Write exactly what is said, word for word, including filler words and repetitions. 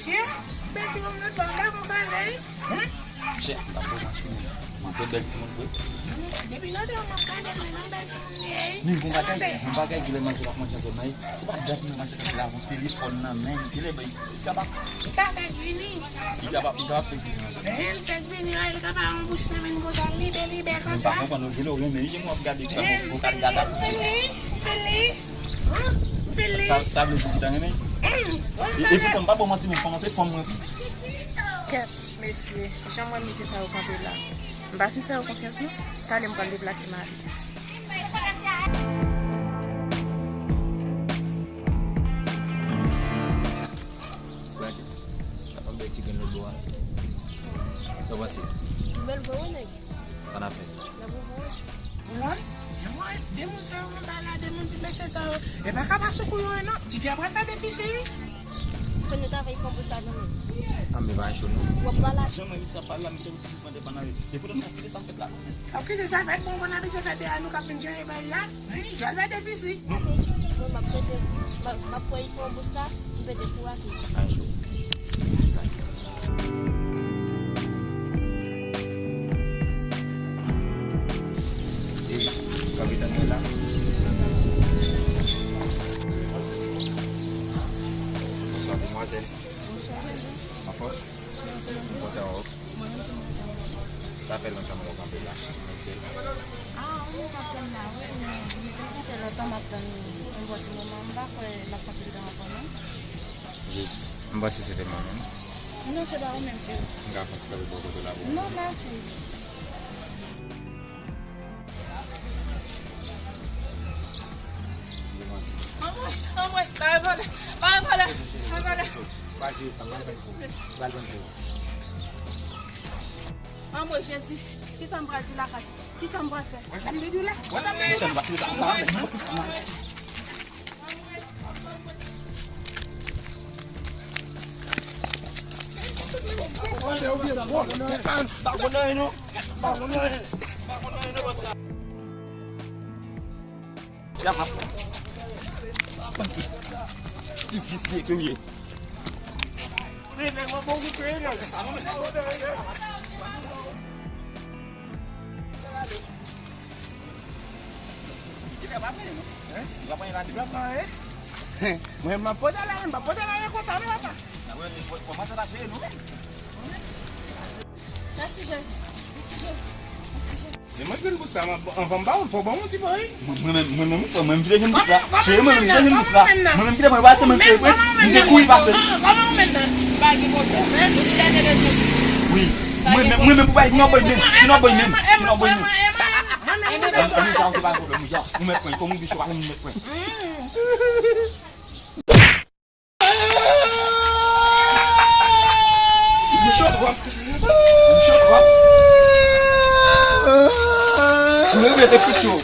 Bèl timoun lòt bò, m pa konn koze. Chè, m pa pou manti, men manzè bèl timoun vre. Depi lòt bò, m ap gade l, men non, bèl timoun li ye. Men gon bagay, gon bagay, genlè manzè la ap manje nan zòn nan, se pa dat non, manzè kanpe la avèk telefòn nan men, genlè bay, li kapab, li ka fèk vini. Li kapab, li kapab fèk vini nan zòn nan. Li fèk vini, li kapab yon bouch nan men konsa, libe, libe konsa. Men m pa konprann, genlè w renmen, wi, jan w ap gade, sa, gon, gon kat gada pou fè. Fè li, fè li. Sa, sa vle di ou ta renmen? E, e poutan, m pa ba w manti, men fanm nan se fanm mwen pi. Kèt, mesye, jan m wè mesye sa yo kanpe la, m pa fin fè yo konfyans non. Talè m pral deplase m ale. Ti Batis, sa pa bèl ti grenn lòt bò a. Sa w panse? Bèl vre wi nèg. Sa n ap fè? N ap ouvri. Wi, wi, de moun sa yo anba la, de moun ti mesye sa yo. E pa ka pa sou kou yo ye non. Tifi a pral fè defisi wi. Fò nou ta veye konbo sa nan men. Anben pa cho non. W ap pale. Jan mwen misye ap pale la, m kite m sou pran de panare. E poutan nou ap kite sa fèt la. Ap kite sa fèt, bon, konn abitye fè de a nou k ap vin jere peyi a. Wi, jwèl fè defisi. Mwen, m ap pete, m ap, m ap pran konbo sa, m pete kou a tou. Pa cho. Ey, kapitan mwen la. Bonswa, demwazèl. Bonswa. Anfòm? M kontan wè w. Sa fè lontan m wè w kanpe la, Matyèl. Ah, wi, m t ap tann la, wi, men li te fè lontan m ap tann li. Yon bon ti moman, m pa kwè l ap fè anpil tan ankò, non. Jis, m panse se te mwen menm. Non, se pa ou menm, se. M ka fè yon ti kanpe bò kote w la pou mwen? Non, mèsi. Anmwe, anmwe, pa repale, pa repale, pa repale. Pa jere sa, pa repale. Anmwe, Jezi, kisa m pral di lakay? Kisa m pral fè? Wè sa m te di w la? Wè sa m te di w la? Ti visye ke w ye. Mwen, m ap pote la, m ap pote la konsa, non, papa. Mèsi, Jezi. Mèsi, Jezi. Mèsi, Jezi. Men mwen jwenn bous la, anvan m ba w l, fò w ban m yon ti pwen, wi. Mwen, mwen menm, mwen menm, mwen menm ki te jwenn bous la. Se mwen menm ki te jwenn bous la. Mwen menm ki te pran l pase, mwen te, mwen te kouri pase. Kòman w menm nan? Pa gen pwoblèm. Ou te gade leson. Wi. Mwen menm, mwen menm pou bay, nou boy menm. Si nou boy menm. Si nou boy menm. Mwen menm pou bay. Ou mèt pwen, kòm ou bicho, pa konn mèt pwen. Michel Rock. Michel Rock. Mwen rete fouti yo.